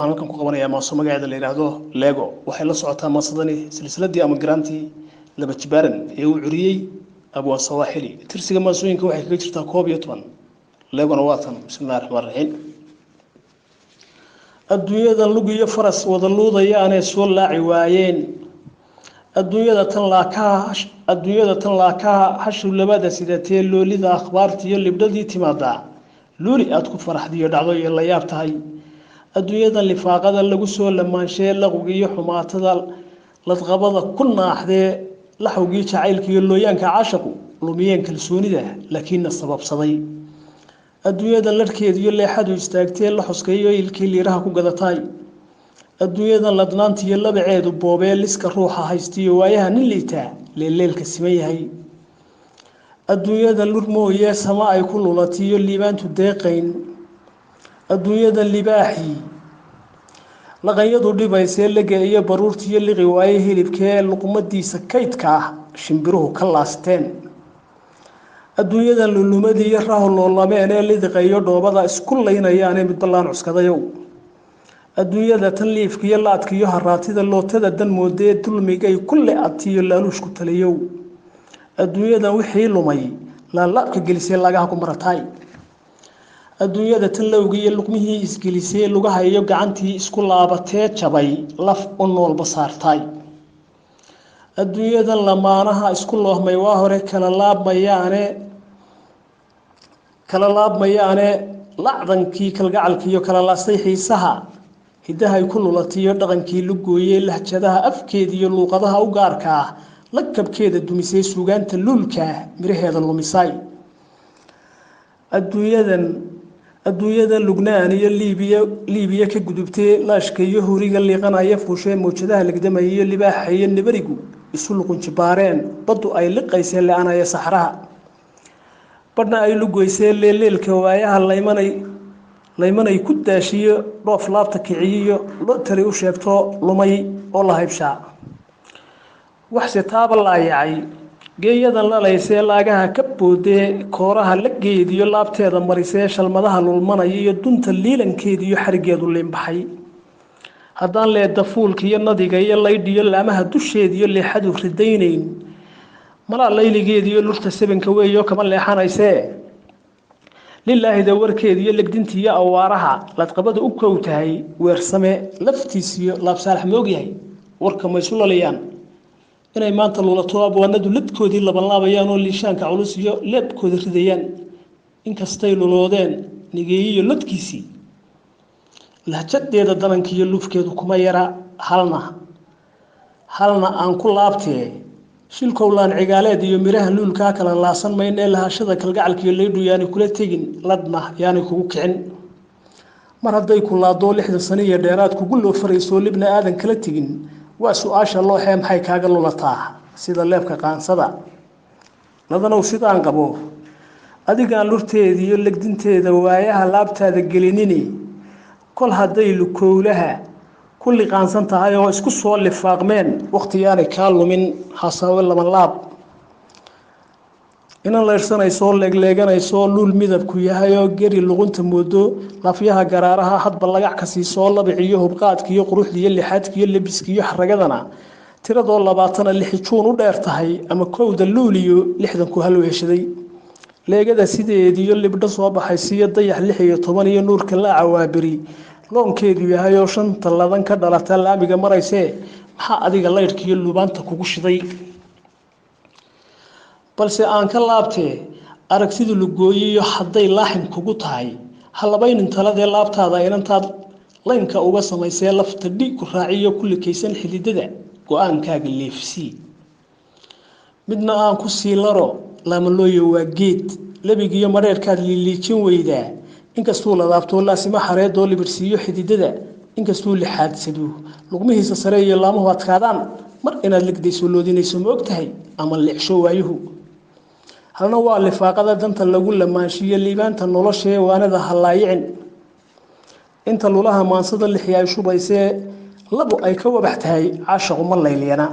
Halkan ku qabanayaa maaso magaceeda la yidhaahdo Lego. Waxay la socotaa maasadani silsiladii ama garaantii laba jibaaran ee uu curiyey Abwaan Sawaaxili. Tirsiga maasooyinka waxay kaga jirtaa 11. Legona waa tan. Bismillahi raxmaan raxiim. Adduunyadan lug iyo faras wada luudayaanee soo laaci waayeen, adduunyada tan laakaha, adduunyada tan laakaha hashu labada sidatee, loolida akhbaartiiyo libdhadii timaadaa luuli aad ku faraxdiyo dhacdo iyo la yaab tahay, adduunyadan lifaaqada lagu soo lamaanshee, laqugiiyo xumaatada ladqabada ku naaxdee, laxawgii jacaylkiiyo looyaanka caashaqu lumiyeen kalsoonida laakiinna sababsaday, adduunyadan larhkeediyo leexadu istaagtee, la xuskeeyo ilkii liiraha ku gadataay, adduunyadan ladnaantiiyo labaceedu boobee, liska ruuxa haystiyo waayaha nin liitaa leelleelka siman yahay, adduunyadan lur mooyee sama ay ku lulatiyo liibaantu deeqayn, adduunyadan libaaxii laqanyadu dhibaysee, lega iyo baruurtiiyo liqi waaye hilibkee, luqmadiisa kaydka ah shimbiruhu ka laasteen, adduunyadan lulumadii iyo rahu loolameen ee lidiqa iyo dhoobada isku laynayaanee midba laan cuskadayow, adduunyada tan liifkiiyo laadkiiyo haraatida lootada dan moodee, dulmigay ku le-atiyo laaluushku taliyow, adduunyadan wixii lumay laalaabka gelisee, lagaha ku marataay, adduunyada tan lowgii iyo luqmihii isgelisee, lugaha iyo gacantii isku laabatee, jabay laf u noolba saartaay, adduunyadan lamaanaha isku loohmay waa hore kala laabmayaane, kala laabmayaane, lacdankii kalgacalkiiyo kala laastay xiisaha, hidahay ku lulatiyo dhaqankii la gooyey, lahjadaha afkeediiyo luuqadaha u gaarka ah lakabkeeda dumisay, suugaanta luulka miraheeda lumisaay, adduunyadan Lugnaan iyo Liibiya, Liibiya ka gudubtee, laashka iyo huriga liiqanaya fuushee, mawjadaha legdamaya iyo libaaxa iyo nibarigu isu luqunjibaareen, baddu ay liqaysee, le-anaya saxraha badhna ay lugoysee, leeleelka waayaha laymanay laymanay ku daashiyo, dhoof laabta kiciyiyo lotari u sheegto lumay oo la haybshaa, waxse taaba laayacay geeyadan lalaysee, laagaha ka boodee, kooraha la geediyo, laabteeda marisee, shalmadaha lulmanaya iyo dunta liilankeediiyo xarigeedu liinbaxay, haddaan leeda fuulka iyo nadiga iyo laydhiyo laamaha dusheediyo leexadu ridaynayn, malaa layligeediyo lurta sabanka weeyo kama leexanaysee, lilaahida warkeediyo legdintiiyo awaaraha ladqabada u kow tahay, weersame laftiisiyo laabsaalax moogyahay warka ma isu laliyaan inay maanta lulato abwaanadu ladkoodii labanlaabayaan oo liishaanka culus iyo leebkooda ridayaan, inkastay luloodeen nigeeyiyo ladkiisii, lahjadeeda danankiiyo luufkeedu kuma yara. Halna halna aan ku laabtee, shilkowlaan cigaaleed iyo miraha luulkaa kala laasan mayna ee lahashada kalgacalkiiyo laydhu yaanay kula tegin, ladhna yaanay kugu kicin. Mar hadday ku laadoo 60 sano iyo dheeraad kugu loo faraysoo libna aadan kala tegin, waa su-aasha looxee, maxay kaaga lulataa sida leebka qaansada? Ladanow sidaan qabo, adigaan lurteeda iyo legdinteeda waayaha laabtaada gelinini, kol hadday lukowlaha ku liqaansan tahay oo isku soo lifaaqmeen, wakhtiyaanay kaa lumin hasaawe labanlaab. Inan leydhsanaysoo leegleeganaysoo luul midabku yahay oo geri luqunta moodo, lafyaha garaaraha hadba lagac ka siisoo, labiciyo hubqaadkiiyo quruxdiiyo lixaadkiiyo lebiskiiyo xaragadana tiradoo 20 lixi juun u dheer tahay ama 1da luuliyo 60ku haluu heshaday, leegada sideediyo libdho soo baxaysiiyo dayax 16 iyo nuurka laaca waaberi loonkeedu yahay oo shanta ladan ka dhalata laamiga maraysee, maxaa adiga laydhkiiyo lubaanta kugu shiday? Balse aan ka laabtee, aragtidu lugooyiyo hadday laaxin kugu tahay, halabaynin taladee, laabtaada inantaad laynka uga samaysee, lafta dhiig ku raaciyo ku likaysan xididada, go-aankaaga leefsii. Midna aan ku sii laro, laamalooyo waa geed lebigiiyo madheerkaad liiliijin weydaa, inkastuu ladaabtoo laasimo xareedoo libirsiiyo xididada, inkastuu lixaadsado luqmihiisa sare iyo laamuhu adkaadaan, mar inaad ligdayso loodinayso ma og tahay ama leecsho waayuhu? Halna waa lifaaqada danta lagu lamaanshiyo liibaanta noloshee, waanada halaayicin. Inta lulaha maansada lixi ay shubaysee labo ay ka wabax tahay, caashaqu ma layliyana.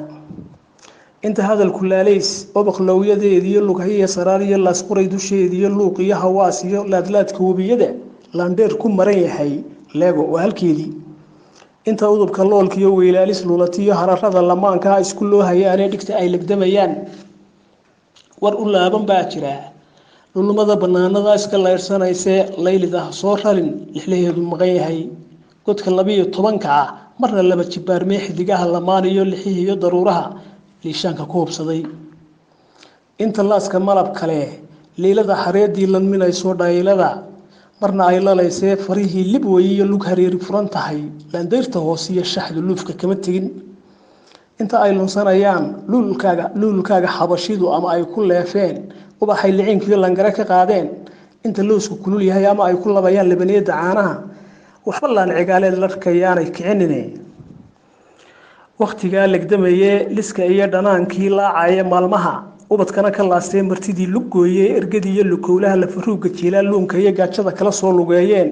Inta hadalku laalays obaq lowyadeediyo lughayiyo saraar iyo laasquray dusheediyo luuq iyo hawaas iyo laadlaadka webiyada laandheer ku maran yahay, leego waa halkeedii. Inta udubka loolkiiyo weylaalis lulatiyo hararada lamaankaa isku loo hayaanee dhigta ay legdamayaan, war u laaban baa jira. Lulumada banaanada iska laydhsanaysee laylida ha soo rarin lixlaheedu maqan yahay. Godka 12-ka ah marna laba jibaarmee xidigaha lamaan iyo lixihii iyo daruuraha liishaanka ku hubsaday. Inta laaska malab kale liilada xareedii lanminayso dhaylada marna ay lalaysee farihii lib weeye iyo lug hareeri furan tahay, laandayrta hoose iyo shaxdu luufka kama tegin. Inta ay lunsanayaan luulkaaga xabashidu ama ay ku leefeen ubaxay liciinkiyo langare ka qaadeen, inta loosku kulul yahay ama ay ku labayaan labaniyada caanaha, waxba laan cigaaleed larkayaanay kicinine. Wakhtigaa legdamayee liska iyo dhanaankii laacaya maalmaha ubadkana ka laastee martidii lugooyee ergadii iyo lukowlaha lafaruuga jiilaa luunka iyo gaajada kala soo lugeeyeen,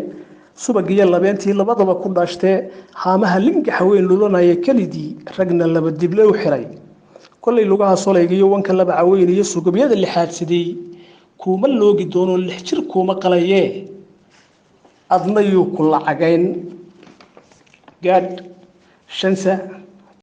subag iyo labeentii labadaba ku dhaashtee haamaha lingaxa weyn lulanaya kelidii ragna laba dible u xiray, kollay lugaha solayga iyo wanka laba caweyn iyo sugabyada lixaadsaday kuuma loogi doono 6 jir kuuma qalayee adna yuu ku lacagayn. Gaadh shansa